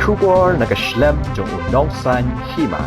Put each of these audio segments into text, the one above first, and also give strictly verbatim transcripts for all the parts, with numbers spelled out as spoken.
Khubor na ka shlem jong u Nongsaiñ Hima.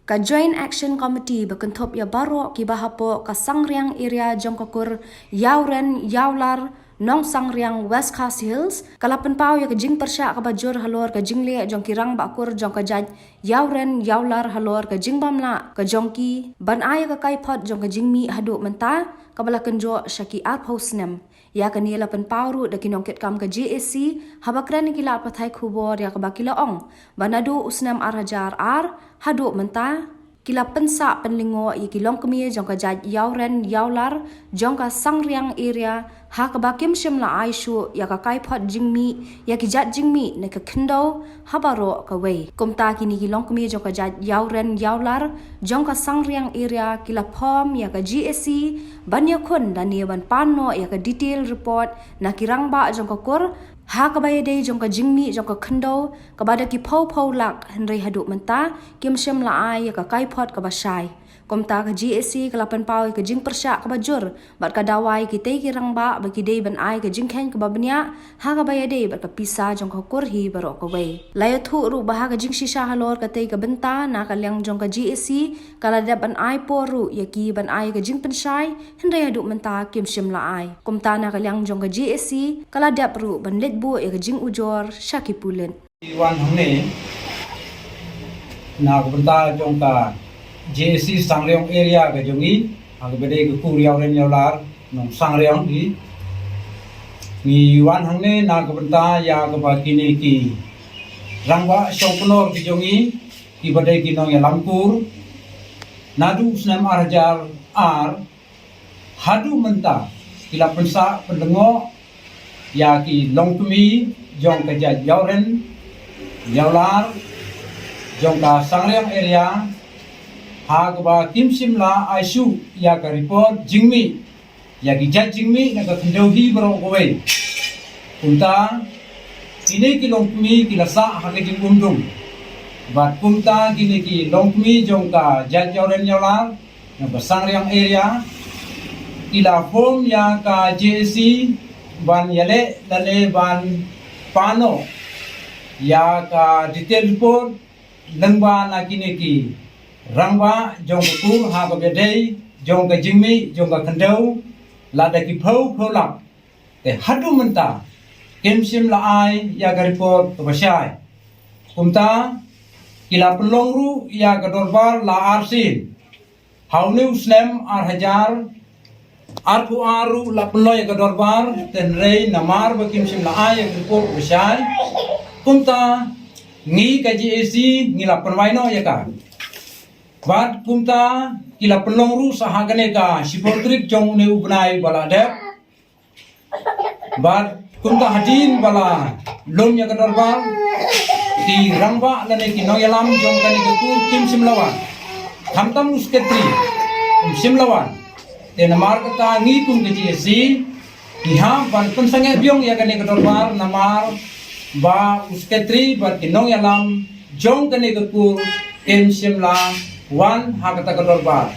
Ka Joint Action Committee ba kynthup ïa baroh kiba hapoh ka Sangriang area jong ka kur Ïawren Ïawlar, Nongsangriang, West Khasi Hills, ka la pynpaw ïa ka jingpyrshah kaba jur halor ka jingleh jong ki rangbah kur jong ka jait Ïawren Ïawlar halor ka jingbymlah ka jong ki ban ai ïa ka kaiphod jong ka jingmih haduh mynta, kaba la kynjoh sha ki arphew snem. Ïa kane la pynpaw ruh da ki nongkitkam ka J A C haba kren ki lad pathai khubor, ïa kaba ki la ong ba naduh u snem ar hajar ar haduh mynta, ki la pynsah pynlyngngoh ïa ki longkmie jong ka jait Ïawren Ïawlar jong ka Sangriang area, ha kaba kim shym la ai shuh ïa ka kaiphod jingmih ïa ki jait jingmih na ka khyndew ha baroh kawei. Kumta kine ki longkmie jong ka jait Ïawren Ïawlar jong ka Sangriang area ki la phong ïa ka J A C ban ïakhun lane ban pan noh ïa ka detail report na ki rangbah jong ka kur, ha kaba ïadei jong ka jingmih jong ka khyndew, kaba da ki phew phew lak, hynrei haduh mynta kim shym la ai ïa ka kaiphod kaba shai. Kumta ka J A C ka la pynpaw ïa ka jingpyrshah kaba jur bad ka dawa ïa kitei ki rangbah ba ki dei ban ai ka jingkheiñ kaba bniah ha kaba ïadei bad ka pisa jong ka kur hi baroh kawei. La ïathuh ruh ba ha ka jingshisha halor katei ka bynta, na ka liang jong ka J A C ka la dep ban ai por ruh ïa ki ban ai ka jingpynshai, hynrei haduh mynta kim shym la ai. Kumta na ka liang jong ka J A C ka la dep ruh ban leit buh ïa ka jingujor sha ki pulit. Ngi wan hangne na ka bynta jong ka J A C Sangriang area ka jong ngi, ha kaba dei ka kur Ïawren Ïawlar, Nongsangriang hi. Ngi wan hangne na ka bynta ïa kaba kine ki rangbah shongknor ki jong ngi, kiba dei ki nongïalam kur, naduh u snem ar hajar ar haduh mynta ki la pynsah pynlyngngoh ïa ki longkmie jong ka jait Ïawren Ïawlar jong ka Sangriang area, ha kaba kim shym la ai shuh ïa ka report jingmih ïa ki jait jingmih na ka khyndew hi baroh kawei. Kumta kine ki longkmie ki la sah ha ka jingum dum. Bad kumta kine ki longkmie jong ka jait Ïawren Ïawlar, na ka Sangriang area, ki la phong ïa ka J A C ban ïaleh lane ban pan noh ïa ka detail report lyngba na kine ki rangbah jong ka kur ha kaba ïadei jong ka jingmih jong ka khyndew, lada ki phew phew lak. Te haduh mynta kim shym la ai ïa ka report kaba shai. Kumta ki la pynlong ruh ïa ka dorbar la ar sien. Ha une u snem ar hajar arphew ar ruh la pynlong ïa ka dorbar, hynrei namar ba kim shym la ai ïa ka report kaba shai, kumta ngi ka J A C ngi la pynwai noh ïa ka. Bad kumta ki la pynlong ruh sa ha kane ka shiphew tarik jong une u bnai ba la dep. Bad kumta hadien ba la lum ïa ka dorbar, ki rangbah lane ki nongïalam jong kane ka kur kim shym la wan. Khamtam u sekretari um shym la wan. Te namar kata ngi kum ka J A C ngi hap ban pynsangeh biang ïa kane ka dorbar, namar ba u sekretari bad ki nongïalam jong kane ka kur kim shym la wan ha kata ka dorbar.